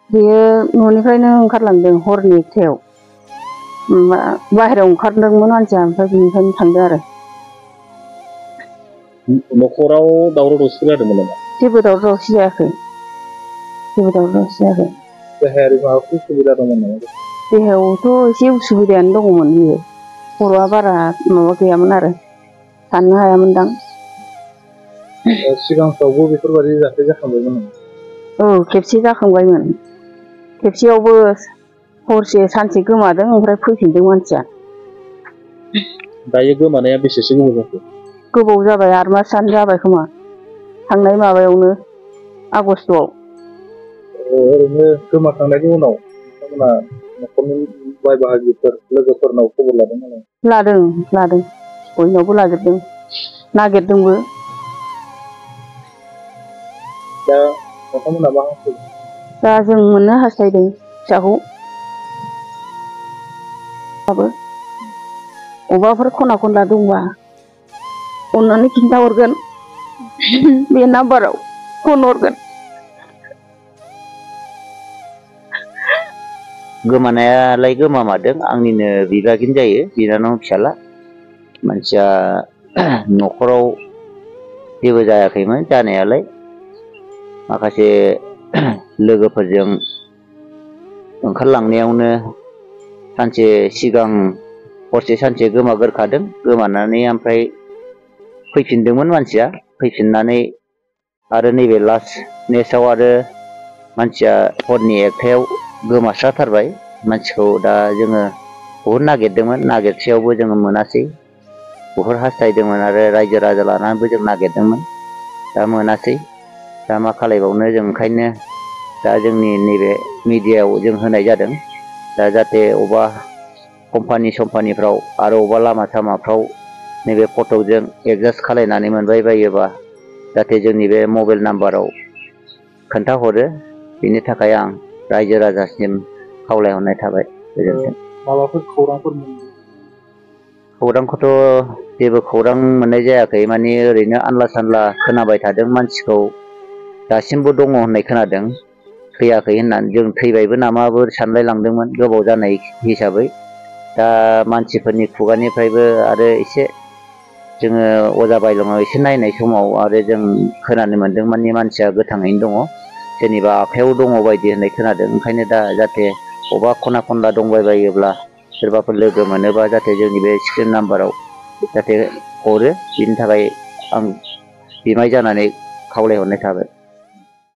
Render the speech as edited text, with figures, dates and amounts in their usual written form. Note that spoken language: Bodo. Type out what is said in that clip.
बेयो न'निफ्रायनो ओंखारलांदों हरनि एकथायाव बाहेरायाव ओंखारदोंमोन मानसिया ओमफ्राय बिनिफ्रायनो थांदों आरो। न'खराव दावराव दावसि जादोंमोन नामा? जेबो दावराव दावसि जायाखै, जेबो दावराव दावसि जायाखै। देहायारि माबाफोर उसुबिदा दंमोन नामा? देहायावथ' एसे उसुबिदायानो दङमोन बियो, खर'आ बारा माबा गैयामोन आरो साननो हायामोनदां। सिगांफ्रावबो बेफोरबायदि जाथाय जाखांबायमोन नामा? औ खेबसे जाखांबायमोन, खेबसेयावबो हरसे सानसे गोमादों ओमफ्राय फैफिनदों मानसिया। दायो गोमानाया बेसेसो गोबाव जाखो? गोबाव जाबाय, 8 मासआनो जाबाय खोमा, थांनाय माबायावनो आगस्ट'आव। ओरैनो गोमाखांनायनि उनाव नोंथांमोना न'खरनि बाय बाहागिफोर लोगोफोरनाव खबर लादों नामा? लादों बयनावबो लाजोबदों, नागिरदोंबो। दा नोंथांमोना मा हास्थायदों? दा जों मोननो हास्थायदों फिसाखौ। अबावबाफोर खना खनला दंबा अननानै खिन्थाहरगोन, बे नाम्बाराव फन हरगोन। गोमानायालाय गोमामारदों, आंनिनो बिबागिनो जायो, बिनानाव फिसाला। मानसिया न'खराव जेबो जायाखैमोन जानायालाय, माखासे लोगोफोरजों ओंखारलांनायावनो सानसे सिगां हरसे सानसे गोमागोरखादों, गोमानानै ओमफ्राय फैफिनदोंमोन मानसिया, फैफिननानै आरो नैबे लास्ट नेक्स्टआव आरो मानसिया हरनि एकथायाव गोमास्राथारबाय। मानसिखौ दा जोङो बहुद नागिरदोंमोन, नागिरसेयावबो जोङो मोनासै, बहुद हास्थायदोंमोन आरो रायजो राजा लानानैबो जों नागिरदोंमोन, दा मोनासै। दा मा खालायबावनो, जों ओंखायनो दा जोंनि नैबे मिडियायाव जों होनाय जादों, दा जाहाथे अबेबा कम्पानि सम्पानिफ्राव आरो अबेबा लामा सामाफ्राव नैबे फटकजों एडजास्ट खालायनानै मोनबाय बायोबा जाहाथे जोंनि बे मबाइल नाम्बाराव खोन्थाहरो, बेनि थाखाय आं रायजो राजासिम खावलायहरनाय थाबाय। गोजोन्थों। माबाफोर खौरांफोर मोनदों? खौरांखौथ' जेबो खौरां मोननाय जायाखै, माने ओरैनो आनला सानला खोनाबाय थादों, मानसिखौ दासिमबो दङ होननाय खोनादों, थैयाखै होननानै। जों थैबायबो नामाबो सानलाय लांदोंमोन गोबाव जानाय हिसाबै। दा मानसिफोरनि खुगानिफ्रायबो आरो एसे जोङो अजा बायलङाव एसे नायनाय समाव आरो जों खोनानो मोन्दों माने मानसिया गोथाङैनो दङ, सोरनिबा आखाइयाव दङ बायदि होननाय खोनादों। ओंखायनो दा जाहाथे अबेबा खना खनला दंबायबायोब्ला सोरबाफोर लोगो मोनोबा जाहाथे जोंनि बे स्क्रिन नाम्बाराव जाहाथे हरो, बिनि थाखाय आं बिमाय जानानै खावलायहरनाय थाबाय।